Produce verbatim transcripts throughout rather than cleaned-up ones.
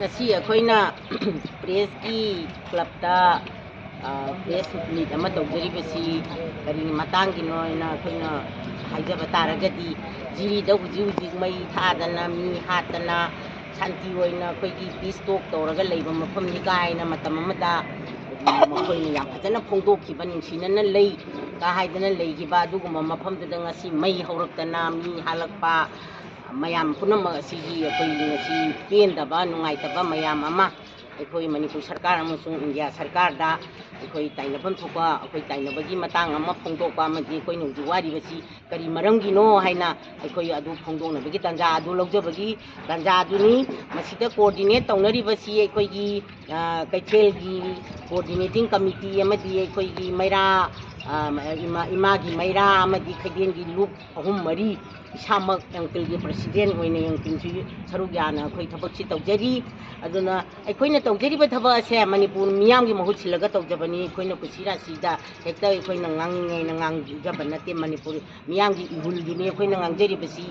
ꯉꯁꯤ ꯑꯩꯈꯣꯏꯅ ꯄ꯭ꯔꯦꯁꯀꯤ ꯀ꯭ꯂꯕꯇ, ꯑ, ꯄ꯭ꯔꯦꯁ ꯃꯤꯠ ꯑꯃ ꯇꯧꯖꯔꯤꯕꯁꯤ ꯀꯔꯤꯒꯤ ꯃꯇꯥꯡꯒꯤꯅꯣ ꯍꯥꯏꯅ ꯑꯩꯈꯣꯏꯅ ꯍꯥꯏꯖꯕ ꯇꯥꯔꯒꯗꯤ, ꯖꯤꯔꯤꯗ ꯍꯧꯖꯤꯛ ꯍꯧꯖꯤꯛ ꯃꯩ ꯊꯥꯗꯅ, ꯃꯤ ꯍꯥꯠꯇꯅ, ꯁꯥꯟꯇꯤ ꯑꯣꯏꯅ ꯑꯩꯈꯣꯏꯒꯤ ꯄꯤꯁ ꯇꯣꯛ ꯇꯧꯔꯒ ꯂꯩꯕ ꯃꯐꯝꯅꯤ ꯀꯥꯏꯅ ꯃꯇꯝ ꯑꯃꯗ ꯃꯈꯣꯏꯅ ꯌꯥꯝ ꯐꯖꯅ ꯐꯣꯡꯗꯣꯛꯈꯤꯕ, ꯅꯨꯡꯁꯤꯅꯅ ꯂꯩ ꯀ ꯍꯥꯏꯗꯅ ꯂꯩꯈꯤꯕ ꯑꯗꯨꯒꯨꯝꯕ ꯃꯐꯝꯗꯨꯗ ꯉꯁꯤ ꯃꯩ ꯍꯧꯔꯛꯇꯅ, ꯃꯤ ꯍꯥꯠꯂꯛꯄ, ꯃꯌꯥꯝ ꯄꯨꯝꯅꯃꯛ ꯑꯁꯤꯒꯤ ꯑꯩꯈꯣꯏꯒꯤ ꯉꯁꯤ ꯄꯦꯟꯗꯕ, ꯅꯨꯡꯉꯥꯏꯇꯕ ꯃꯌꯥꯝ ꯑꯃ ꯑꯩꯈꯣꯏ ꯃꯅꯤꯄꯨꯔ ꯁꯔꯀꯥꯔ ꯑꯃꯁꯨꯡ ꯏꯟꯗꯤꯌꯥ ꯁꯔꯀꯥꯔꯗ ꯑꯩꯈꯣꯏ ꯇꯥꯏꯅꯐꯝ ꯊꯣꯛꯄ, ꯑꯩꯈꯣꯏ ꯇꯥꯏꯅꯕꯒꯤ ꯃꯇꯥꯡ ꯑꯃ ꯐꯣꯡꯗꯣꯛꯄ ꯑꯃꯗꯤ ꯑꯩꯈꯣꯏꯅ ꯍꯧꯖꯤꯛ ꯋꯥꯔꯤꯕꯁꯤ ꯀꯔꯤ ꯃꯔꯝꯒꯤꯅꯣ ꯍꯥꯏꯅ ꯑꯩꯈꯣꯏ ꯑꯗꯨ ꯐꯣꯡꯗꯣꯛꯅꯕꯒꯤ ꯇꯥꯟꯖꯥ ꯑꯗꯨ ꯂꯧꯖꯕꯒꯤ ꯇꯥꯟꯖꯥ ꯑꯗꯨꯅꯤ꯫ ꯃꯁꯤꯗ ꯀꯣꯑꯣꯔꯗꯤꯅꯦꯠ ꯇꯧꯅꯔꯤꯕꯁꯤ ꯑꯩꯈꯣꯏꯒꯤ, ꯑ, ꯀꯩꯊꯦꯜꯒꯤ ꯀꯣꯑꯣꯔꯗꯤꯅꯦꯇꯤꯡ ꯀꯃꯤꯇꯤ ꯑꯃꯗꯤ ꯑꯩꯈꯣꯏꯒꯤ ꯃꯩꯔꯥ, ꯑ, ꯏꯃꯥ-, ꯏꯃꯥꯒꯤ ꯃꯩꯔꯥ ꯑꯃꯗꯤ ꯈꯩꯗꯦꯟꯒꯤ ꯂꯨꯞ ꯑꯍꯨꯝ ꯃꯔꯤ, ꯏꯁꯥꯃꯛ ꯌꯥꯡꯀꯤꯜꯒꯤ ꯄ꯭ꯔꯁꯤꯗꯦꯟ ꯑꯣꯏꯅ ꯌꯥꯡꯀꯤꯜꯁꯨ ꯁꯔꯨꯛ ꯌꯥꯅ ꯑꯩꯈꯣꯏ ꯊꯕꯛꯁꯤ ꯇꯧꯖꯔꯤ꯫ ꯑꯗꯨꯅ ꯑꯩꯈꯣꯏꯅ ꯇꯧꯖꯔꯤꯕ ꯊꯕꯛ ꯑꯁꯦ ꯃꯅꯤꯄꯨꯔ ꯃꯤꯌꯥꯝꯒꯤ ꯃꯍꯨꯠ ꯁꯤꯜꯂꯒ ꯇꯧꯖꯕꯅꯤ꯫ ꯑꯩꯈꯣꯏꯅ ꯀꯨꯁꯤ ꯔꯥꯁꯤꯗ ꯍꯦꯛꯇ ꯑꯩꯈꯣꯏꯅ ꯉꯥꯡꯅꯤꯡꯉꯦꯅ ꯉꯥꯡꯖꯕ ꯅꯠꯇꯦ꯫ ꯃꯅꯤꯄꯨꯔ ꯃꯤꯌꯥꯝꯒꯤ ꯏꯍꯨꯜꯗꯨꯅꯤ ꯑꯩꯈꯣꯏꯅ ꯉꯥꯡꯖꯔꯤꯕꯁꯤ꯫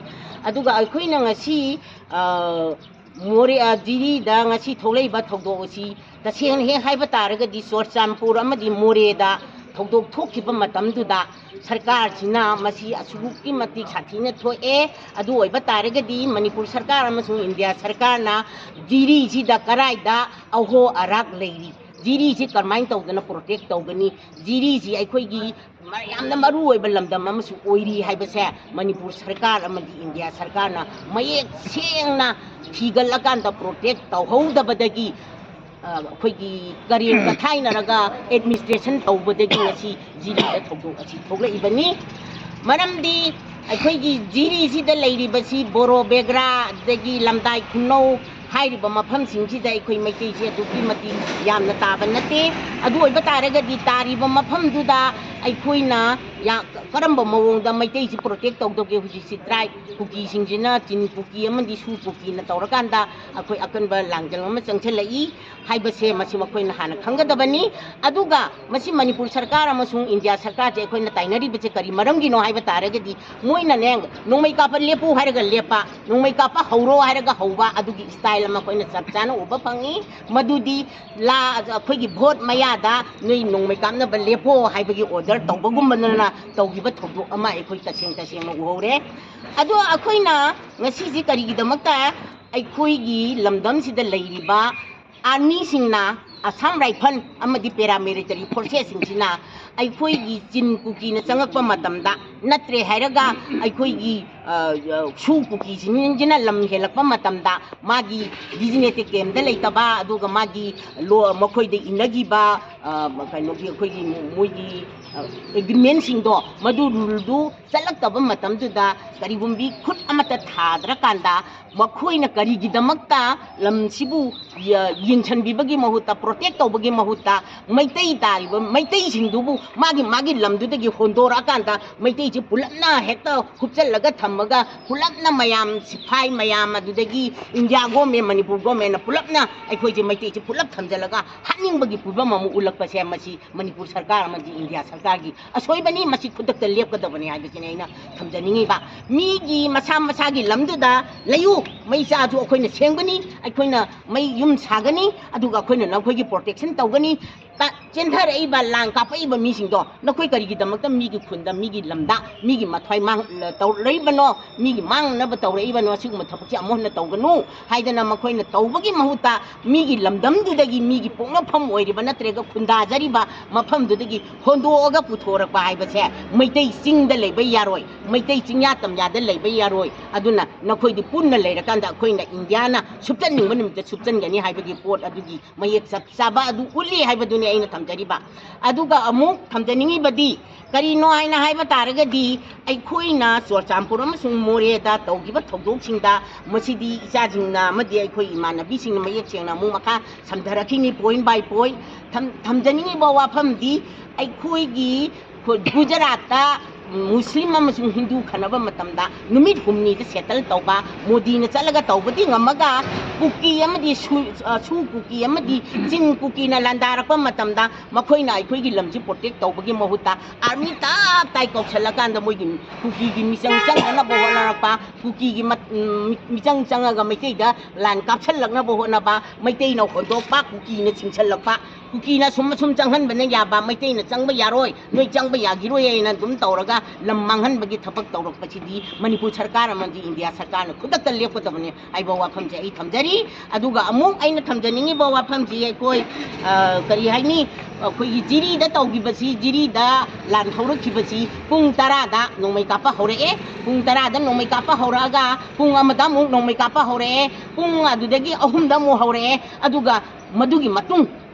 ꯑꯗꯨꯒ ꯑꯩꯈꯣꯏꯅ ꯉꯁꯤ, ꯑ, ꯃꯣꯔꯦ, ꯑ, ꯖꯤꯔꯤꯗ ꯉꯁꯤ ꯊꯣꯛꯂꯛꯏꯕ ꯊꯧꯗꯣꯛ ꯑꯁꯤ ꯇꯁꯦꯡꯅ ꯍꯦꯛ ꯍꯥꯏꯕ ꯇꯥꯔꯒꯗꯤ ꯆꯨꯔꯆꯥꯟꯄꯨꯔ ꯑꯃꯗꯤ ꯃꯣꯔꯦꯗ ꯊꯧꯗꯣꯛ ꯊꯣꯛꯈꯤꯕ ꯃꯇꯝꯗꯨꯗ ꯁꯔꯀꯥꯔꯁꯤꯅ ꯃꯁꯤ ꯑꯁꯨꯛꯀꯤ ꯃꯇꯤꯛ ꯁꯥꯊꯤꯅ ꯊꯣꯛꯑꯦ꯫ ꯑꯗꯨ ꯑꯣꯏꯕ ꯇꯥꯔꯒꯗꯤ ꯃꯅꯤꯄꯨꯔ ꯁꯔꯀꯥꯔ ꯑꯃꯁꯨꯡ ꯏꯟꯗꯤꯌꯥ ꯁꯔꯀꯥꯔꯅ ꯖꯤꯔꯤꯁꯤꯗ ꯀꯔꯥꯏꯗ ꯑꯍꯣ ꯑꯔꯥꯛ ꯂꯩꯔꯤ, ꯖꯤꯔꯤꯁꯤ ꯀꯔꯝꯍꯥꯏꯅ ꯇꯧꯗꯅ ꯄ꯭ꯔꯣꯇꯦꯛ ꯇꯧꯒꯅꯤ, ꯖꯤꯔꯤꯁꯤ ꯑꯩꯈꯣꯏꯒꯤ ꯃ-, ꯌꯥꯝꯅ ꯃꯔꯨ ꯑꯣꯏꯕ ꯂꯝꯗꯝ ꯑꯃꯁꯨ ꯑꯣꯏꯔꯤ ꯍꯥꯏꯕꯁꯦ ꯃꯅꯤꯄꯨꯔ ꯁꯔꯀꯥꯔ ꯑꯃꯗꯤ ꯏꯟꯗꯤꯌꯥ ꯁꯔꯀꯥꯔꯅ ꯃꯌꯦꯛ ꯁꯦꯡꯅ ꯊꯤꯒꯠꯂꯀꯥꯟꯗ ꯄ꯭ꯔꯣꯇꯦꯛ ꯇꯧꯍꯧꯗꯕꯗꯒꯤ, ꯑ, ꯑꯩꯈꯣꯏꯒꯤ ꯀꯔꯦꯝ ꯀꯊꯥꯏꯅꯔꯒ ꯑꯦꯗꯃꯤꯅꯤꯁꯇ꯭ꯔꯦꯁꯟ ꯇꯧꯕꯗꯒꯤ ꯉꯁꯤ ꯖꯤꯔꯤꯗ ꯊꯧꯗꯣꯛ ꯑꯁꯤ ꯊꯣꯛꯂꯛꯏꯕꯅꯤ꯫ ꯃꯔꯝꯗꯤ ꯑꯩꯈꯣꯏꯒꯤ ꯖꯤꯔꯤꯁꯤꯗ ꯂꯩꯔꯤꯕꯁꯤ ꯕꯣꯔꯣ ꯕꯦꯒ꯭ꯔꯥ, ꯑꯗꯒꯤ ꯂꯝꯗꯥꯏ ꯈꯨꯅꯧ ꯍꯥꯏꯔꯤꯕ ꯃꯐꯝꯁꯤꯡꯁꯤꯗ ꯑꯩꯈꯣꯏ ꯃꯩꯇꯩꯁꯦ ꯑꯗꯨꯛꯀꯤ ꯃꯇꯤꯛ ꯌꯥꯝꯅ ꯇꯥꯕ ꯅꯠꯇꯦ꯫ ꯑꯗꯨ ꯑꯣꯏꯕ ꯇꯥꯔꯒꯗꯤ ꯇꯥꯔꯤꯕ ꯃꯐꯝꯗꯨꯗ ꯑꯩꯈꯣꯏꯅ ꯌꯥ-, ꯀꯔꯝꯕ ꯃꯑꯣꯡꯗ ꯃꯩꯇꯩꯁꯤ ꯄ꯭ꯔꯣꯇꯦꯛ ꯇꯧꯗꯧꯒꯦ? ꯍꯧꯖꯤꯛꯁꯤ ꯇ꯭ꯔꯥꯏꯕ ꯀꯨꯀꯤꯁꯤꯡꯁꯤꯅ, ꯆꯤꯟ ꯀꯨꯀꯤ ꯑꯃꯗꯤ ꯁꯨ ꯀꯨꯀꯤꯅ ꯇꯧꯔꯀꯥꯟꯗ ꯑꯩꯈꯣꯏ ꯑꯀꯟꯕ ꯂꯥꯡꯖꯪ ꯑꯃ ꯆꯪꯁꯤꯜꯂꯛꯏ ꯍꯥꯏꯕꯁꯦ, ꯃꯁꯤ ꯃꯈꯣꯏꯅ ꯍꯥꯟꯅ ꯈꯪꯒꯗꯕꯅꯤ꯫ ꯑꯗꯨꯒ ꯃꯁꯤ ꯃꯅꯤꯄꯨꯔ ꯁꯔꯀꯥꯔ ꯑꯃꯁꯨꯡ ꯏꯟꯗꯤꯌꯥ ꯁꯔꯀꯥꯔꯁꯦ ꯑꯩꯈꯣꯏꯅ ꯇꯥꯏꯅꯔꯤꯕꯁꯦ ꯀꯔꯤ ꯃꯔꯝꯒꯤꯅꯣ ꯍꯥꯏꯕ ꯇꯥꯔꯒꯗꯤ, ꯃꯣꯏꯅꯅꯦ, ꯅꯣꯡꯃꯩ ꯀꯥꯞꯄ ꯂꯦꯞꯄꯨ ꯍꯥꯏꯔꯒ ꯂꯦꯞꯄ, ꯅꯣꯡꯃꯩ ꯀꯥꯞꯄ ꯍꯧꯔꯣ ꯍꯥꯏꯔꯒ ꯍꯧꯕ, ꯑꯗꯨꯒꯤ ꯁ꯭ꯇꯥꯏꯜ ꯑꯃ ꯑꯩꯈꯣꯏꯅ ꯆꯞ ꯆꯥꯅ ꯎꯕ ꯐꯪꯉꯤ꯫ ꯃꯗꯨꯗꯤ ꯂꯥ-, ꯑꯩꯈꯣꯏꯒꯤ ꯚꯣꯠ ꯃꯌꯥꯗ ꯅꯣꯏ ꯅꯣꯡꯃꯩ ꯀꯥꯞꯅꯕ ꯂꯦꯞꯄꯣ ꯍꯥꯏꯕꯒꯤ ꯑꯣꯔꯗꯔ ꯇꯧꯕꯒꯨꯝꯕꯅ ꯇꯧꯈꯤꯕ ꯊꯧꯗꯣꯛ ꯑꯃ ꯑꯩꯈꯣꯏ ꯇꯁꯦꯡ ꯇꯁꯦꯡꯅ ꯎꯍꯧꯔꯦ꯫ ꯑꯗꯣ ꯑꯩꯈꯣꯏꯅ ꯉꯁꯤꯁꯤ ꯀꯔꯤꯒꯤꯗꯃꯛꯇ ꯑꯩꯈꯣꯏꯒꯤ ꯂꯝꯗꯝꯁꯤꯗ ꯂꯩꯔꯤꯕ ꯑꯥꯔꯃꯤꯁꯤꯡꯅ, ꯑꯁꯥꯝ ꯔꯥꯏꯐꯜ ꯑꯃꯗꯤ ꯄꯦꯔꯥꯃꯤꯂꯤꯇꯔꯤ ꯐꯣꯔꯁꯦꯁꯁꯤꯡꯁꯤꯅ ꯑꯩꯈꯣꯏꯒꯤ ꯆꯤꯟ ꯀꯨꯀꯤꯅ ꯆꯪꯉꯛꯄ ꯃꯇꯝꯗ, ꯅꯠꯇ꯭ꯔꯦ ꯍꯥꯏꯔꯒ ꯑꯩꯈꯣꯏꯒꯤ, ꯑ, ꯑ, ꯁꯨ ꯀꯨꯀꯤꯁꯤꯡꯁꯤꯅ ꯂꯝ ꯍꯦꯜꯂꯛꯄ ꯃꯇꯝꯗ, ꯃꯥꯒꯤ ꯗꯤꯖꯤꯅꯦꯇꯦꯗ ꯀꯦꯝꯗ ꯂꯩꯇꯕ, ꯑꯗꯨꯒ ꯃꯥꯒꯤ ꯂꯣ-, ꯃꯈꯣꯏꯗ ꯏꯟꯅꯈꯤꯕ, ꯑ, ꯀꯩꯅꯣꯒꯤ, ꯑꯩꯈꯣꯏꯒꯤ ꯃꯣꯏꯒꯤ, ꯑ, ꯑꯦꯒ꯭ꯔꯤꯃꯦꯟꯁꯤꯡꯗꯣ, ꯃꯗꯨ ꯔꯨꯜꯗꯨ ꯆꯠꯂꯛꯇꯕ ꯃꯇꯝꯗꯨꯗ, ꯀꯔꯤꯒꯨꯝꯕꯤ ꯈꯨꯠ ꯑꯃꯠꯇ ꯊꯥꯗ꯭ꯔꯀꯥꯟꯗ, ꯃꯈꯣꯏꯅ ꯀꯔꯤꯒꯤꯗꯃꯛꯇ ꯂꯝꯁꯤꯕꯨ ꯌ-, ꯌꯦꯡꯁꯤꯟꯕꯤꯕꯒꯤ ꯃꯍꯨꯠꯇ, ꯄ꯭ꯔꯣꯇꯦꯛ ꯇꯧꯕꯒꯤ ꯃꯍꯨꯠꯇ, ꯃꯩꯇꯩ ꯇꯥꯔꯤꯕ ꯃꯩꯇꯩꯁꯤꯡꯗꯨꯕꯨ ꯃꯥꯒꯤ ꯃꯥꯒꯤ ꯂꯝꯗꯨꯗꯒꯤ ꯍꯣꯟꯗꯣꯔꯛꯑꯀꯥꯟꯗ, ꯃꯩꯇꯩꯁꯤ ꯄꯨꯂꯞꯅ ꯍꯦꯛꯇ ꯍꯨꯞꯆꯜꯂꯒ ꯊꯝꯃꯒ, ꯄꯨꯂꯞꯅ ꯃꯌꯥꯝ, ꯁꯤꯐꯥꯏ ꯃꯌꯥꯝ, ꯑꯗꯨꯗꯒꯤ ꯏꯟꯗꯤꯌꯥ ꯒꯣꯔꯃꯦꯟ, ꯃꯅꯤꯄꯨꯔ ꯒꯣꯔꯃꯦꯟꯅ ꯄꯨꯂꯞꯅ ꯑꯩꯈꯣꯏꯁꯦ ꯃꯩꯇꯩꯁꯤ ꯄꯨꯂꯞ ꯊꯝꯖꯤꯜꯂꯒ ꯍꯥꯠꯅꯤꯡꯕꯒꯤ ꯐꯤꯕꯝ ꯑꯃ ꯎꯠꯂꯛꯄꯁꯦ, ꯃꯁꯤ ꯃꯅꯤꯄꯨꯔ ꯁꯔꯀꯥꯔ ꯑꯃꯗꯤ ꯏꯟꯗꯤꯌꯥ ꯁꯔꯀꯥꯔꯒꯤ ꯑꯁꯣꯏꯕꯅꯤ꯫ ꯃꯁꯤ ꯈꯨꯗꯛꯇ ꯂꯦꯞꯀꯗꯕꯅꯤ ꯍꯥꯏꯕꯁꯤꯅꯤ ꯑꯩꯅ ꯊꯝꯖꯅꯤꯡꯉꯤꯕ꯫ ꯃꯤꯒꯤ ꯃꯁꯥ ꯃꯁꯥꯒꯤ ꯂꯝꯗꯨꯗ ꯂꯩꯌꯨ, ꯃꯩ ꯆꯥꯛꯑꯁꯨ ꯑꯩꯈꯣꯏꯅ ꯁꯦꯝꯒꯅꯤ, ꯑꯩꯈꯣꯏꯅ ꯃꯩ ꯌꯨꯝ ꯁꯥꯒꯅꯤ, ꯑꯗꯨꯒ ꯑꯩꯈꯣꯏꯅ ꯅꯈꯣꯏꯒꯤ ꯄ꯭ꯔꯣꯇꯦꯛꯁꯟ ꯇꯧꯒꯅꯤ꯫ ꯇ-, ꯆꯦꯟꯊꯔꯛꯏꯕ, ꯂꯥꯡ ꯀꯥꯞꯄꯛꯏꯕ ꯃꯤꯁꯤꯡꯗꯣ, ꯅꯈꯣꯏ ꯀꯔꯤꯒꯤꯗꯃꯛꯇ ꯃꯤꯒꯤ ꯈꯨꯟꯗ, ꯃꯤꯒꯤ ꯂꯝꯗ, ꯃꯤꯒꯤ ꯃꯊ꯭ꯋꯥꯏ ꯃꯥꯡ-, ꯇꯧꯔꯛꯏꯕꯅꯣ, ꯃꯤꯒꯤ ꯃꯥꯡꯅꯅꯕ ꯇꯧꯔꯛꯏꯕꯅꯣ? ꯑꯁꯤꯒꯨꯝꯕ ꯊꯕꯛꯁꯦ ꯑꯃꯨꯛ ꯍꯟꯅ ꯇꯧꯒꯅꯨ ꯍꯥꯏꯗꯅ ꯃꯈꯣꯏꯅ ꯇꯧꯕꯒꯤ ꯃꯍꯨꯠꯇ, ꯃꯤꯒꯤ ꯂꯝꯗꯝꯗꯨꯗꯒꯤ, ꯃꯤꯒꯤ ꯄꯣꯛꯅꯐꯝ ꯑꯣꯏꯔꯤꯕ ꯅꯠꯇ꯭ꯔꯒ ꯈꯨꯟꯗꯥꯖꯔꯤꯕ ꯃꯐꯝꯗꯨꯗꯒꯤ ꯍꯣꯟꯗꯣꯛꯑꯒ ꯄꯨꯊꯣꯔꯛꯄ ꯍꯥꯏꯕꯁꯦ ꯃꯩꯇꯩ ꯆꯤꯡꯗ ꯂꯩꯕ ꯌꯥꯔꯣꯏ, ꯃꯩꯇꯩ ꯆꯤꯡꯌꯥ ꯇꯝꯌꯥꯗ ꯂꯩꯕ ꯌꯥꯔꯣꯏ꯫ ꯑꯗꯨꯅ ꯅꯈꯣꯏꯗꯤ ꯄꯨꯟꯅ ꯂꯩꯔꯀꯥꯟꯗ ꯑꯩꯈꯣꯏꯅ ꯏꯟꯗꯤꯌꯥꯅ ꯁꯨꯞꯆꯟꯅꯤꯡꯕ ꯅꯨꯃꯤꯠꯇ ꯁꯨꯞꯆꯟꯒꯅꯤ ꯍꯥꯏꯕꯒꯤ ꯄꯣꯠ ꯑꯗꯨꯒꯤ ꯃꯌꯦꯛ ꯆꯞ ꯆꯥꯕ ꯑꯗꯨ ꯎꯠꯂꯤ ꯍꯥꯏꯕꯗꯨꯅꯤ ꯑꯩꯅ ꯊꯝꯖꯔꯤꯕ꯫ ꯑꯗꯨꯒ ꯑꯃꯨꯛ ꯊꯝꯖꯅꯤꯡꯉꯤꯕꯗꯤ ꯀꯔꯤꯅꯣ ꯍꯥꯏꯅ ꯍꯥꯏꯕ ꯇꯥꯔꯒꯗꯤ, ꯑꯩꯈꯣꯏꯅ ꯆꯨꯔꯆꯥꯟꯄꯨꯔ ꯑꯃꯁꯨꯡ ꯃꯣꯔꯦꯗ ꯇꯧꯈꯤꯕ ꯊꯧꯗꯣꯛꯁꯤꯡꯗ, ꯃꯁꯤꯗꯤ ꯏꯆꯥꯁꯤꯡꯅ ꯑꯃꯗꯤ ꯑꯩꯈꯣꯏ ꯏꯃꯥꯟꯅꯕꯤꯁꯤꯡꯅ ꯃꯌꯦꯛ ꯁꯦꯡꯅ ꯑꯃꯨꯛ ꯃꯈꯥ ꯁꯝꯊꯔꯛꯈꯤꯅꯤ, point by point꯫ ꯊꯝ-, ꯊꯝꯖꯅꯤꯡꯉꯤꯕ ꯋꯥꯐꯝꯗꯤ, ꯑꯩꯈꯣꯏꯒꯤ ꯈꯨ-, ꯒꯨꯖꯔꯥꯠꯇ ꯃꯨꯁꯂꯤꯝ ꯑꯃꯁꯨꯡ ꯍꯤꯟꯗꯨ ꯈꯟꯅꯕ ꯃꯇꯝꯗ ꯅꯨꯃꯤꯠ ꯍꯨꯝꯅꯤꯗ ꯁꯦꯇꯜ ꯇꯧꯕ, ꯃꯣꯗꯤꯅ ꯆꯠꯂꯒ ꯇꯧꯕꯗꯤ ꯉꯝꯃꯒ, ꯀꯨꯀꯤ ꯑꯃꯗꯤ ꯁꯨ-, ꯑ, ꯁꯨ ꯀꯨꯀꯤ ꯑꯃꯗꯤ ꯆꯤꯟ ꯀꯨꯀꯤꯅ ꯂꯥꯟꯗꯥꯔꯛꯄ ꯃꯇꯝꯗ ꯃꯈꯣꯏꯅ ꯑꯩꯈꯣꯏꯒꯤ ꯂꯝꯁꯤ ꯄ꯭ꯔꯣꯇꯦꯛ ꯇꯧꯕꯒꯤ ꯃꯍꯨꯠꯇ ꯑꯥꯔꯃꯤ ꯇꯞ ꯇꯥꯏ ꯀꯧꯁꯜꯂꯀꯥꯟꯗ ꯃꯣꯏꯒꯤ ꯀꯨꯀꯤꯒꯤ ꯃꯤꯆꯪ ꯆꯪꯗꯅꯕ ꯍꯣꯠꯅꯔꯛꯄ, ꯀꯨꯀꯤꯒꯤ ꯃꯠ-, ꯎꯝ, ꯃꯤꯆꯪ ꯆꯪꯉꯒ ꯃꯩꯇꯩꯗ ꯂꯥꯟ ꯀꯥꯞꯁꯜꯂꯛꯅꯕ ꯍꯣꯠꯅꯕ, ꯃꯩꯇꯩꯅ ꯍꯣꯟꯗꯣꯛꯄ, ꯀꯨꯀꯤꯅ ꯆꯤꯡꯁꯜꯂꯛꯄ, ꯀꯨꯀꯤꯅ ꯁꯨꯝ ꯑꯁꯨꯝ ꯆꯪꯍꯟꯕꯅ ꯌꯥꯕ, ꯃꯩꯇꯩꯅ ꯆꯪꯕ ꯌꯥꯔꯣꯏ, ꯅꯣꯏ ꯆꯪꯕ ꯌꯥꯈꯤꯔꯣꯏ ꯍꯥꯏꯅ ꯑꯗꯨꯝ ꯇꯧꯔꯒ ꯂꯝ ꯃꯥꯡꯍꯟꯕꯒꯤ ꯊꯕꯛ ꯇꯧꯔꯛꯄꯁꯤꯗꯤ ꯃꯅꯤꯄꯨꯔ ꯁꯔꯀꯥꯔ ꯑꯃꯗꯤ ꯏꯟꯗꯤꯌꯥ ꯁꯔꯀꯥꯔꯅ ꯈꯨꯗꯛꯇ ꯂꯦꯞꯀꯗꯕꯅꯤ ꯍꯥꯏꯕ ꯋꯥꯐꯝꯁꯦ ꯑꯩ ꯊꯝꯖꯔꯤ꯫ ꯑꯗꯨꯒ ꯑꯃꯨꯛ ꯑꯩꯅ ꯊꯝꯖꯅꯤꯡꯉꯤꯕ ꯋꯥꯐꯝꯁꯤ ꯑꯩꯈꯣꯏ, ꯑ, ꯀꯔꯤ ꯍꯥꯏꯅꯤ, ꯑꯩꯈꯣꯏꯒꯤ ꯖꯤꯔꯤꯗ ꯇꯧꯈꯤꯕꯁꯤ, ꯖꯤꯔꯤꯗ ꯂꯥꯟ ꯍꯧꯔꯛꯈꯤꯕꯁꯤ ꯄꯨꯡ ꯇꯔꯥꯗ ꯅꯣꯡꯃꯩ ꯀꯥꯞꯄ ꯍꯧꯔꯛꯑꯦ꯫ ꯄꯨꯡ ꯇꯔꯥꯗ ꯅꯣꯡꯃꯩ ꯀꯥꯞꯄ ꯍꯧꯔꯛꯑꯒ ꯄꯨꯡ ꯑꯃꯗ ꯑꯃꯨꯛ ꯅꯣꯡꯃꯩ ꯀꯥꯞꯄ ꯍꯧꯔꯛꯑꯦ꯫ ꯄꯨꯡ ꯑꯗꯨꯗꯒꯤ ꯑꯍꯨꯝꯗ ꯑꯃꯨꯛ ꯍꯧꯔꯛꯑꯦ꯫ ꯑꯗꯨꯒ ꯃꯗꯨꯒꯤ ꯃꯇꯨꯡ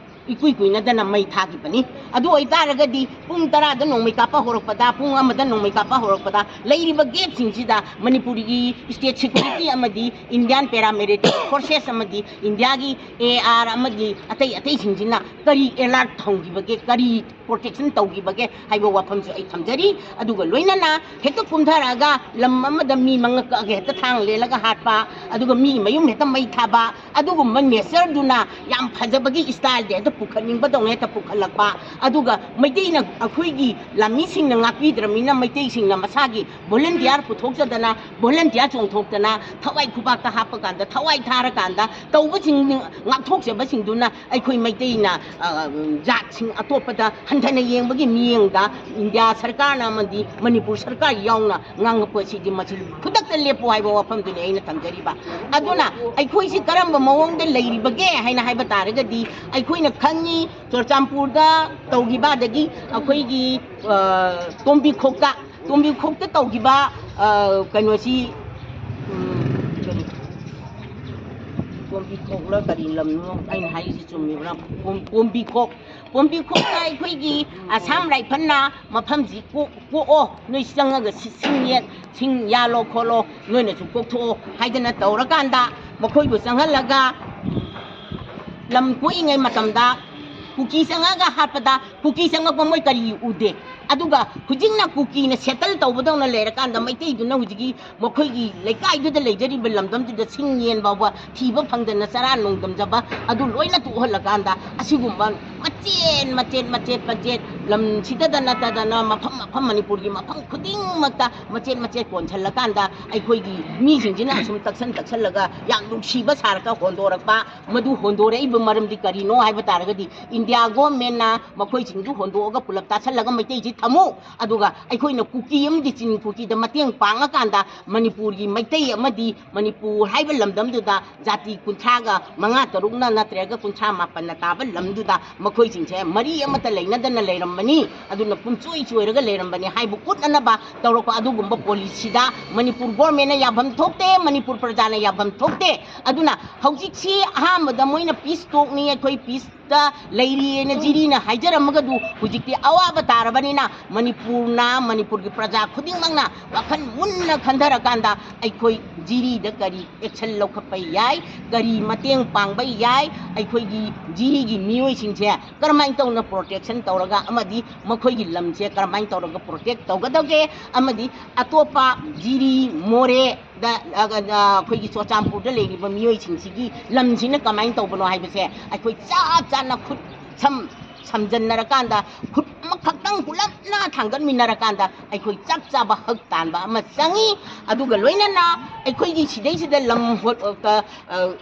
ꯏꯀꯨꯏ ꯀꯨꯏꯅꯗꯅ ꯃꯩ ꯊꯥꯈꯤꯕꯅꯤ꯫ ꯑꯗꯨ ꯑꯣꯏꯇꯥꯔꯒꯗꯤ ꯄꯨꯡ ꯇꯔꯥꯗ ꯅꯣꯡꯃꯩ ꯀꯥꯞꯄ ꯍꯧꯔꯛꯄꯗ, ꯄꯨꯡ ꯑꯃꯗ ꯅꯣꯡꯃꯩ ꯀꯥꯞꯄ ꯍꯧꯔꯛꯄꯗ ꯂꯩꯔꯤꯕ ꯒꯦꯞꯁꯤꯡꯁꯤꯗ ꯃꯅꯤꯄꯨꯔꯒꯤ state security ꯑꯃꯗꯤ Indian paramilitary forces ꯑꯃꯗꯤ ꯏꯟꯗꯤꯌꯥꯒꯤ ꯑꯦ ꯑꯥꯔ ꯑꯃꯗꯤ ꯑꯇꯩ ꯑꯇꯩꯁꯤꯡꯁꯤꯅ ꯀꯔꯤ alert ꯊꯝꯈꯤꯕꯒꯦ, ꯀꯔꯤ protection ꯇꯧꯈꯤꯕꯒꯦ ꯍꯥꯏꯕ ꯋꯥꯐꯝꯁꯨ ꯑꯩ ꯊꯝꯖꯔꯤ꯫ ꯑꯗꯨꯒ ꯂꯣꯏꯅꯅ ꯍꯦꯛꯇ ꯀꯨꯝꯊꯔꯛꯑꯒ ꯂꯝ ꯑꯃꯗ ꯃꯤ ꯃꯉꯥ ꯀꯛꯑꯒ ꯍꯦꯛꯇ ꯊꯥꯡ ꯂꯦꯜꯂꯒ ꯍꯥꯠꯄ, ꯑꯗꯨꯒ ꯃꯤꯒꯤ ꯃꯌꯨꯝ ꯍꯦꯛꯇ ꯃꯩ ꯊꯥꯕ, ꯑꯗꯨꯒꯨꯝꯕ natureꯗꯨꯅ ꯌꯥꯝ ꯐꯖꯕꯒꯤ styleꯗ ꯍꯦꯛꯇ ꯄꯨꯈꯠꯅꯤꯡꯕꯗꯧꯅ ꯍꯦꯛꯇ ꯄꯨꯈꯠꯂꯛꯄ, ꯑꯗꯨꯒ ꯃꯩꯇꯩꯅ, ꯑꯩꯈꯣꯏꯒꯤ ꯂꯥꯟꯃꯤꯁꯤꯡꯅ ꯉꯥꯛꯄꯤꯗ꯭ꯔꯕꯅꯤꯅ ꯃꯩꯇꯩꯁꯤꯡꯅ ꯃꯁꯥꯒꯤ volunteer ꯄꯨꯊꯣꯛꯆꯗꯅ, volunteer ꯆꯣꯡꯊꯣꯛꯇꯅ, ꯊꯋꯥꯏ ꯈꯨꯕꯥꯛꯇ ꯍꯥꯞꯄꯀꯥꯟꯗ, ꯊꯋꯥꯏ ꯊꯥꯔꯀꯥꯟꯗ ꯇꯧꯕꯁꯤꯡ, ꯉꯥꯛꯊꯣꯛꯆꯕꯁꯤꯡꯗꯨꯅ ꯑꯩꯈꯣꯏ ꯃꯩꯇꯩꯅ, ꯑ, ꯖꯥꯠꯁꯤꯡ ꯑꯇꯣꯞꯄꯗ ꯍꯟꯊꯅ ꯌꯦꯡꯕꯒꯤ ꯃꯤꯠꯌꯦꯡꯗ ꯏꯟꯗꯤꯌꯥ ꯁꯔꯀꯥꯔꯅ ꯑꯃꯗꯤ ꯃꯅꯤꯄꯨꯔ ꯁꯔꯀꯥꯔ ꯌꯥꯎꯅ ꯉꯥꯡꯉꯛꯄ ꯑꯁꯤꯗꯤ ꯃꯁꯤ ꯈꯨꯗꯛꯇ ꯂꯦꯞꯄꯨ ꯍꯥꯏꯕ ꯋꯥꯐꯝꯗꯨꯅꯤ ꯑꯩꯅ ꯊꯝꯖꯔꯤꯕ꯫ ꯑꯗꯨꯅ ꯑꯩꯈꯣꯏꯁꯤ ꯀꯔꯝꯕ ꯃꯑꯣꯡꯗ ꯂꯩꯔꯤꯕꯒꯦ ꯍꯥꯏꯅ ꯍꯥꯏꯕ ꯇꯥꯔꯒꯗꯤ, ꯑꯩꯈꯣꯏꯅ ꯈꯪꯉꯤ ꯆꯨꯔꯆꯥꯟꯄꯨꯔꯗ ꯇꯧꯈꯤꯕ, ꯑꯗꯒꯤ ꯑꯩꯈꯣꯏꯒꯤ, ꯑ, ꯇꯣꯝꯕꯤꯈꯣꯛꯇ, ꯇꯣꯝꯕꯤꯈꯣꯛꯇ ꯇꯧꯈꯤꯕ, ꯑ, ꯀꯩꯅꯣꯁꯤ, ꯎꯝ, ꯀꯔꯤ, ꯇꯣꯝꯕꯤꯈꯣꯛꯂ ꯀꯔꯤ ꯂꯝꯅꯣ ꯑꯩꯅ ꯍꯥꯏꯔꯤꯁꯤ ꯆꯨꯝꯃꯤꯕ꯭ꯔꯥ? ꯄꯣꯝ-, ꯄꯣꯝꯕꯤꯈꯣꯛ, ꯄꯣꯝꯕꯤꯈꯣꯛꯇ ꯑꯩꯈꯣꯏꯒꯤ ꯑꯁꯥꯝ ꯔꯥꯏꯐꯜꯅ ꯃꯐꯝꯁꯤ ꯀꯣꯛ-, ꯀꯣꯛꯑꯣ, ꯅꯣꯏ ꯆꯪꯉꯒ ꯁꯤ-, ꯁꯤꯡ ꯌꯦꯟ-, ꯁꯤꯡ ꯌꯥꯜꯂꯣ ꯈꯣꯠꯂꯣ, ꯅꯣꯏꯅꯁꯨ ꯀꯣꯛꯊꯣꯛꯑꯣ ꯍꯥꯏꯗꯅ ꯇꯧꯔꯀꯥꯟꯗ ꯃꯈꯣꯏꯕꯨ ꯆꯪꯍꯜꯂꯒ ꯂꯝ ꯀꯣꯛꯏꯉꯩ ꯃꯇꯝꯗ ꯀꯨꯀꯤ ꯆꯪꯉꯒ ꯍꯥꯠꯄꯗ ꯀꯨꯀꯤ ꯆꯪꯉꯛꯄ ꯃꯣꯏ ꯀꯔꯤ ꯎꯗꯦ? ꯑꯗꯨꯒ ꯍꯧꯖꯤꯛꯅ ꯀꯨꯀꯤꯅ ꯁꯦꯇꯜ ꯇꯧꯕꯗꯧꯅ ꯂꯩꯔꯀꯥꯟꯗ ꯃꯩꯇꯩꯗꯨꯅ ꯍꯧꯖꯤꯛꯀꯤ ꯃꯈꯣꯏꯒꯤ ꯂꯩꯀꯥꯏꯗꯨꯗ ꯂꯩꯖꯔꯤꯕ ꯂꯝꯗꯝꯗꯨꯗ ꯁꯤꯡ ꯌꯦꯟ ꯐꯥꯎꯕ ꯊꯤꯕ ꯐꯪꯗꯅ ꯆꯔꯥ ꯅꯣꯡꯗꯝꯖꯕ ꯑꯗꯨ ꯂꯣꯏꯅ ꯇꯣꯛꯍꯜꯂꯀꯥꯟꯗ ꯑꯁꯤꯒꯨꯝꯕ ꯃꯆꯦꯠ ꯃꯆꯦꯠ ꯃꯆꯦꯠ ꯃꯆꯦꯠ ꯂꯝꯁꯤꯗꯗ ꯅꯠꯇꯗꯅ ꯃꯐꯝ ꯃꯐꯝ ꯃꯅꯤꯄꯨꯔꯒꯤ ꯃꯐꯝ ꯈꯨꯗꯤꯡꯃꯛꯇ ꯃꯆꯦꯠ ꯃꯆꯦꯠ ꯀꯣꯟꯁꯤꯜꯂꯀꯥꯟꯗ ꯑꯩꯈꯣꯏꯒꯤ ꯃꯤꯁꯤꯡꯁꯤꯅ ꯑꯁꯨꯝ ꯇꯛꯁꯟ ꯇꯛꯁꯜꯂꯒ ꯌꯥꯝ ꯅꯨꯡꯁꯤꯕ ꯁꯥꯔꯒ ꯍꯣꯟꯗꯣꯔꯛꯄ꯫ ꯃꯗꯨ ꯍꯣꯟꯗꯣꯔꯛꯏꯕ ꯃꯔꯝꯗꯤ ꯀꯔꯤꯅꯣ ꯍꯥꯏꯕ ꯇꯥꯔꯒꯗꯤ ꯏꯟꯗꯤꯌꯥ ꯒꯣꯔꯃꯦꯟꯅ ꯃꯈꯣꯏꯁꯤꯡꯗꯨ ꯍꯣꯟꯗꯣꯛꯑꯒ ꯄꯨꯂꯞ ꯇꯥꯁꯜꯂꯒ ꯃꯩꯇꯩꯁꯤ ꯊꯝꯃꯨ, ꯑꯗꯨꯒ ꯑꯩꯈꯣꯏꯅ ꯀꯨꯀꯤ ꯑꯃꯗꯤ ꯆꯤꯟ ꯀꯨꯀꯤꯗ ꯃꯇꯦꯡ ꯄꯥꯡꯉꯀꯥꯟꯗ ꯃꯅꯤꯄꯨꯔꯒꯤ ꯃꯩꯇꯩ ꯑꯃꯗꯤ ꯃꯅꯤꯄꯨꯔ ꯍꯥꯏꯕ ꯂꯝꯗꯝꯗꯨꯗ ꯖꯥꯇꯤ ꯀꯨꯟꯊ꯭ꯔꯥꯒ ꯃꯉꯥ ꯇꯔꯨꯛꯅ ꯅꯠꯇ꯭ꯔꯒ ꯀꯨꯟꯊ꯭ꯔꯥ ꯃꯥꯄꯟꯅ ꯇꯥꯕ ꯂꯝꯗꯨꯗ ꯃꯈꯣꯏꯁꯤꯡꯁꯦ ꯃꯔꯤ ꯑꯃꯠꯇ ꯂꯩꯅꯗꯅ ꯂꯩꯔꯝꯕꯅꯤ, ꯑꯗꯨꯅ ꯄꯨꯝꯆꯣꯏ ꯆꯣꯏꯔꯒ ꯂꯩꯔꯝꯕꯅꯤ ꯍꯥꯏꯕ ꯎꯠꯅꯅꯕ ꯇꯧꯔꯛꯄ ꯑꯗꯨꯒꯨꯝꯕ ꯄꯣꯂꯤꯁꯤꯗ ꯃꯅꯤꯄꯨꯔ ꯒꯣꯔꯃꯦꯟꯅ ꯌꯥꯐꯝ ꯊꯣꯛꯇꯦ, ꯃꯅꯤꯄꯨꯔ ꯄ꯭ꯔꯖꯥꯅ ꯌꯥꯐꯝ ꯊꯣꯛꯇꯦ꯫ ꯑꯗꯨꯅ ꯍꯧꯖꯤꯛꯁꯤ ꯑꯍꯥꯟꯕꯗ ꯃꯣꯏꯅ ꯄꯤꯁ ꯇꯣꯛꯅꯤ, ꯑꯩꯈꯣꯏ ꯄꯤꯁꯇ ꯂꯩꯔꯤꯑꯅ ꯖꯤꯔꯤꯅ ꯍꯥꯏꯖꯔꯝꯃꯒꯗꯨ ꯍꯧꯖꯤꯛꯇꯤ ꯑꯋꯥꯕ ꯇꯥꯔꯕꯅꯤꯅ ꯃꯅꯤꯄꯨꯔꯅ, ꯃꯅꯤꯄꯨꯔꯒꯤ ꯄ꯭ꯔꯖꯥ ꯈꯨꯗꯤꯡꯃꯛꯅ ꯋꯥꯈꯜ ꯃꯨꯟꯅ ꯈꯟꯊꯔꯀꯥꯟꯗ ꯑꯩꯈꯣꯏ ꯖꯤꯔꯤꯗ ꯀꯔꯤ ꯑꯦꯛꯁꯟ ꯂꯧꯈꯠꯄ ꯌꯥꯏ, ꯀꯔꯤ ꯃꯇꯦꯡ ꯄꯥꯡꯕ ꯌꯥꯏ, ꯑꯩꯈꯣꯏꯒꯤ ꯖꯤꯔꯤꯒꯤ ꯃꯤꯑꯣꯏꯁꯤꯡꯁꯦ ꯀꯔꯝꯍꯥꯏꯅ ꯇꯧꯅ ꯄ꯭ꯔꯣꯇꯦꯛꯁꯟ ꯇꯧꯔꯒ ꯑꯃꯗꯤ ꯃꯈꯣꯏꯒꯤ ꯂꯝꯁꯦ ꯀꯔꯝꯍꯥꯏꯅ ꯇꯧꯔꯒ ꯄ꯭ꯔꯣꯇꯦꯛ ꯇꯧꯒꯗꯒꯦ, ꯑꯃꯗꯤ ꯑꯇꯣꯞꯄ ꯖꯤꯔꯤ, ꯃꯣꯔꯦꯗ, ꯑ, ꯑ, ꯑꯩꯈꯣꯏꯒꯤ ꯆꯨꯔꯆꯥꯟꯄꯨꯔꯗ ꯂꯩꯔꯤꯕ ꯃꯤꯑꯣꯏꯁꯤꯡꯁꯤꯒꯤ ꯂꯝꯁꯤꯅ ꯀꯃꯥꯏꯅ ꯇꯧꯕꯅꯣ ꯍꯥꯏꯕꯁꯦ ꯑꯩꯈꯣꯏ ꯆꯞ ꯆꯥꯅ ꯈꯨꯠ ꯁꯝ ꯁꯝꯖꯟꯅꯔꯀꯥꯟꯗ ꯈꯨꯠ ꯑꯃꯈꯛꯇꯪ ꯄꯨꯂꯞꯅ ꯊꯥꯡꯒꯠꯃꯤꯟꯅꯔꯀꯥꯟꯗ ꯑꯩꯈꯣꯏ ꯆꯞ ꯆꯥꯕ ꯍꯛ ꯇꯥꯟꯕ ꯑꯃ ꯆꯪꯉꯤ꯫ ꯑꯗꯨꯒ ꯂꯣꯏꯅꯅ ꯑꯩꯈꯣꯏꯒꯤ ꯁꯤꯗꯩꯁꯤꯗ ꯂꯝ ꯍꯣ-, ꯑ,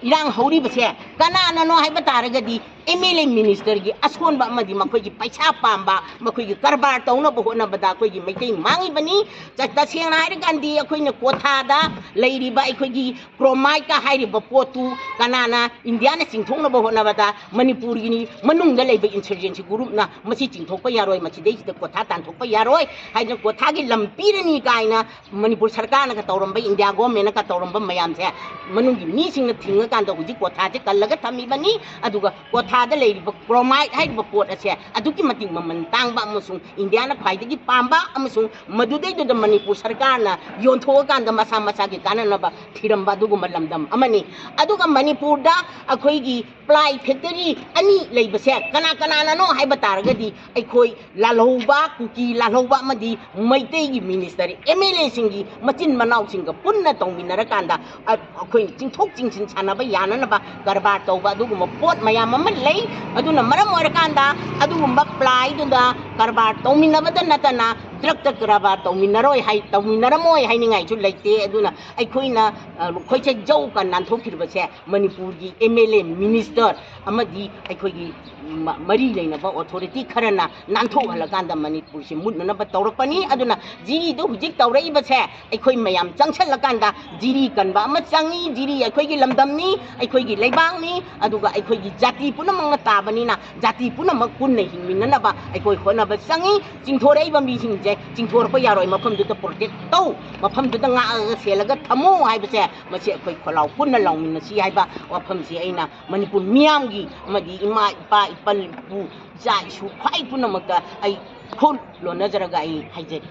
ꯏꯔꯥꯡ ꯍꯧꯔꯤꯕꯁꯦ ꯀꯅꯥꯅꯅꯣ ꯍꯥꯏꯕ ꯇꯥꯔꯒꯗꯤ ꯑꯦꯝ ꯑꯦꯜ ꯑꯦ ꯃꯤꯅꯤꯁꯇꯔꯒꯤ ꯑꯁꯣꯟꯕ ꯑꯃꯗꯤ ꯃꯈꯣꯏꯒꯤ ꯄꯩꯁꯥ ꯄꯥꯝꯕ, ꯃꯈꯣꯏꯒꯤ ꯀꯔꯕꯥꯔ ꯇꯧꯅꯕ ꯍꯣꯠꯅꯕꯗ ꯑꯩꯈꯣꯏꯒꯤ ꯃꯩꯇꯩ ꯃꯥꯡꯉꯤꯕꯅꯤ꯫ ꯆ-, ꯇꯁꯦꯡꯅ ꯍꯥꯏꯔꯀꯥꯟꯗꯤ ꯑꯩꯈꯣꯏꯅ ꯀ꯭ꯋꯥꯊꯥꯗ ꯂꯩꯔꯤꯕ ꯑꯩꯈꯣꯏꯒꯤ ꯀ꯭ꯔꯣꯃꯥꯏꯠꯀ ꯍꯥꯏꯔꯤꯕ ꯄꯣꯠꯇꯨ ꯀꯅꯥꯅ ꯏꯟꯗꯤꯌꯥꯅ ꯆꯤꯡꯊꯣꯛꯅꯕ ꯍꯣꯠꯅꯕꯗ ꯃꯅꯤꯄꯨꯔꯒꯤ ꯃꯅꯨꯡꯗ ꯂꯩꯕ ꯏꯟꯁꯔꯖꯦꯟꯁꯤ ꯒ꯭ꯔꯨꯞꯅ ꯃꯁꯤ ꯆꯤꯡꯊꯣꯛꯄ ꯌꯥꯔꯣꯏ, ꯃꯁꯤꯗꯩꯁꯤꯗ ꯀ꯭ꯋꯥꯊꯥ ꯇꯥꯟꯊꯣꯛꯄ ꯌꯥꯔꯣꯏ ꯍꯥꯏꯗꯅ ꯀ꯭ꯋꯥꯊꯥꯒꯤ ꯂꯝ ꯄꯤꯔꯅꯤ ꯀꯥꯏꯅ ꯃꯅꯤꯄꯨꯔ ꯁꯔꯀꯥꯔꯅꯒ ꯇꯧꯔꯝꯕ, ꯏꯟꯗꯤꯌꯥ ꯒꯣꯔꯃꯦꯟꯅꯒ ꯇꯧꯔꯝꯕ ꯃꯌꯥꯝꯁꯦ ꯃꯅꯨꯡꯒꯤ ꯃꯤꯁꯤꯡꯅ ꯊꯤꯡꯉꯀꯥꯟꯗ ꯍꯧꯖꯤꯛ ꯀ꯭ꯋꯥꯊꯥꯁꯦ ꯀꯜꯂꯒ ꯊꯝꯃꯤꯕꯅꯤ꯫ ꯑꯗꯨꯒ ꯀ꯭ꯋꯥꯊꯥꯗ ꯂꯩꯔꯤꯕ ꯀ꯭ꯔꯣꯃꯥꯏꯠ ꯍꯥꯏꯔꯤꯕ ꯄꯣꯠ ꯑꯁꯦ ꯑꯗꯨꯛꯀꯤ ꯃꯇꯤꯛ ꯃꯃꯜ ꯇꯥꯡꯕ ꯑꯃꯁꯨꯡ ꯏꯟꯗꯤꯌꯥꯅ ꯈ꯭ꯋꯥꯏꯗꯒꯤ ꯄꯥꯝꯕ ꯑꯃꯁꯨꯡ ꯃꯗꯨꯗꯩꯗꯨꯗ ꯃꯅꯤꯄꯨꯔ ꯁꯔꯀꯥꯔꯅ ꯌꯣꯟꯊꯣꯛꯑꯀꯥꯟꯗ ꯃꯁꯥ ꯃꯁꯥꯒꯤ ꯀꯥꯟꯅꯅꯕ ꯊꯤꯔꯝꯕ ꯑꯗꯨꯒꯨꯝꯕ ꯂꯝꯗꯝ ꯑꯃꯅꯤ꯫ ꯑꯗꯨꯒ ꯃꯅꯤꯄꯨꯔꯗ ꯑꯩꯈꯣꯏꯒꯤ ꯄ꯭ꯂꯥꯏ ꯐꯦꯛꯇꯔꯤ ꯑꯅꯤ ꯂꯩꯕꯁꯦ ꯀꯅꯥ ꯀꯅꯥꯅꯅꯣ ꯍꯥꯏꯕ ꯇꯥꯔꯒꯗꯤ, ꯑꯩꯈꯣꯏ ꯂꯥꯜꯍꯧꯕ, ꯀꯨꯀꯤ ꯂꯥꯜꯍꯧꯕ ꯑꯃꯗꯤ ꯃꯩꯇꯩꯒꯤ ꯃꯤꯅꯤꯁꯇꯔ, ꯑꯦꯝ ꯑꯦꯜ ꯑꯦꯁꯤꯡꯒꯤ ꯃꯆꯤꯟ ꯃꯅꯥꯎꯁꯤꯡꯒ ꯄꯨꯟꯅ ꯇꯧꯃꯤꯟꯅꯔꯀꯥꯟꯗ, ꯑ, ꯑꯩꯈꯣꯏ ꯆꯤꯡꯊꯣꯛ ꯆꯤꯡꯁꯤꯟ ꯁꯥꯟꯅꯕ ꯌꯥꯅꯅꯕ ꯀꯔꯕꯥꯔ ꯇꯧꯕ ꯑꯗꯨꯒꯨꯝꯕ ꯄꯣꯠ ꯃꯌꯥꯝ ꯑꯃ ꯂꯩ꯫ ꯑꯗꯨꯅ ꯃꯔꯝ ꯑꯣꯏꯔꯀꯥꯟꯗ ꯑꯗꯨꯒꯨꯝꯕ ꯄ꯭ꯂꯥꯏꯗꯨꯗ ꯀꯔꯕꯥꯔ ꯇꯧꯃꯤꯟꯅꯕꯗ ꯅꯠꯇꯅ ꯗ꯭ꯔꯛꯇ ꯀꯔꯕꯥꯔ ꯇꯧꯃꯤꯟꯅꯔꯣꯏ ꯍꯥꯏ, ꯇꯧꯃꯤꯟꯅꯔꯝꯃꯣꯏ ꯍꯥꯏꯅꯤꯡꯉꯥꯏꯁꯨ ꯂꯩꯇꯦ꯫ ꯑꯗꯨꯅ ꯑꯩꯈꯣꯏꯅ, ꯑ, ꯈꯣꯏꯆꯦ ꯖꯧꯀ ꯅꯥꯟꯊꯣꯛꯈꯤꯕꯁꯦ ꯃꯅꯤꯄꯨꯔꯒꯤ ꯑꯦꯝ ꯑꯦꯜ ꯑꯦ, ꯃꯤꯅꯤꯁꯇꯔ ꯑꯃꯗꯤ ꯑꯩꯈꯣꯏꯒꯤ ꯃ-, ꯃꯔꯤ ꯂꯩꯅꯕ ꯑꯣꯊꯣꯔꯤꯇꯤ ꯈꯔꯅ ꯅꯥꯟꯊꯣꯛꯍꯜꯂꯀꯥꯟꯗ ꯃꯅꯤꯄꯨꯔꯁꯤ ꯃꯨꯠꯅꯅꯕ ꯇꯧꯔꯛꯄꯅꯤ꯫ ꯑꯗꯨꯅ ꯖꯤꯔꯤꯗꯨ ꯍꯧꯖꯤꯛ ꯇꯧꯔꯛꯏꯕꯁꯦ ꯑꯩꯈꯣꯏ ꯃꯌꯥꯝ ꯆꯪꯁꯜꯂꯀꯥꯟꯗ ꯖꯤꯔꯤ ꯀꯟꯕ ꯑꯃ ꯆꯪꯉꯤ꯫ ꯖꯤꯔꯤ ꯑꯩꯈꯣꯏꯒꯤ ꯂꯝꯗꯝꯅꯤ, ꯑꯩꯈꯣꯏꯒꯤ ꯂꯩꯕꯥꯛꯅꯤ, ꯑꯗꯨꯒ ꯑꯩꯈꯣꯏꯒꯤ ꯖꯥꯇꯤ ꯄꯨꯝꯅꯃꯛꯅ ꯇꯥꯕꯅꯤꯅ ꯖꯥꯇꯤ ꯄꯨꯝꯅꯃꯛ ꯄꯨꯟꯅ ꯍꯤꯡꯃꯤꯟꯅꯅꯕ ꯑꯩꯈꯣꯏ ꯍꯣꯠꯅꯕ ꯆꯪꯉꯤ꯫ ꯆꯤꯡꯊꯣꯔꯛꯏꯕ ꯃꯤꯁꯤꯡꯁꯦ ꯆꯤꯡꯊꯣꯔꯛꯄ ꯌꯥꯔꯣꯏ, ꯃꯐꯝꯗꯨꯗ ꯄ꯭ꯔꯣꯇꯦꯛ ꯇꯧ, ꯃꯐꯝꯗꯨꯗ ꯉꯥꯛꯑꯒ ꯁꯦꯜꯂꯒ ꯊꯝꯃꯨ ꯍꯥꯏꯕꯁꯦ, ꯃꯁꯤ ꯑꯩꯈꯣꯏ ꯈꯣꯜꯂꯥꯎ ꯄꯨꯟꯅ ꯂꯥꯎꯃꯤꯟꯅꯁꯤ ꯍꯥꯏꯕ ꯋꯥꯐꯝꯁꯤ ꯑꯩꯅ ꯃꯅꯤꯄꯨꯔ ꯃꯤꯌꯥꯝꯒꯤ ꯑꯃꯗꯤ ꯏꯃꯥ, ꯏꯄꯥ, ꯏꯄꯟ, ꯏꯄꯨ, ꯏꯆꯥ ꯏꯁꯨ ꯈ꯭ꯋꯥꯏ ꯄꯨꯝꯅꯃꯛꯇ ꯑꯩ ꯈꯨꯠ ꯂꯣꯟꯅꯖꯔꯒ ꯑꯩ ꯍꯥꯏꯖꯔꯤ꯫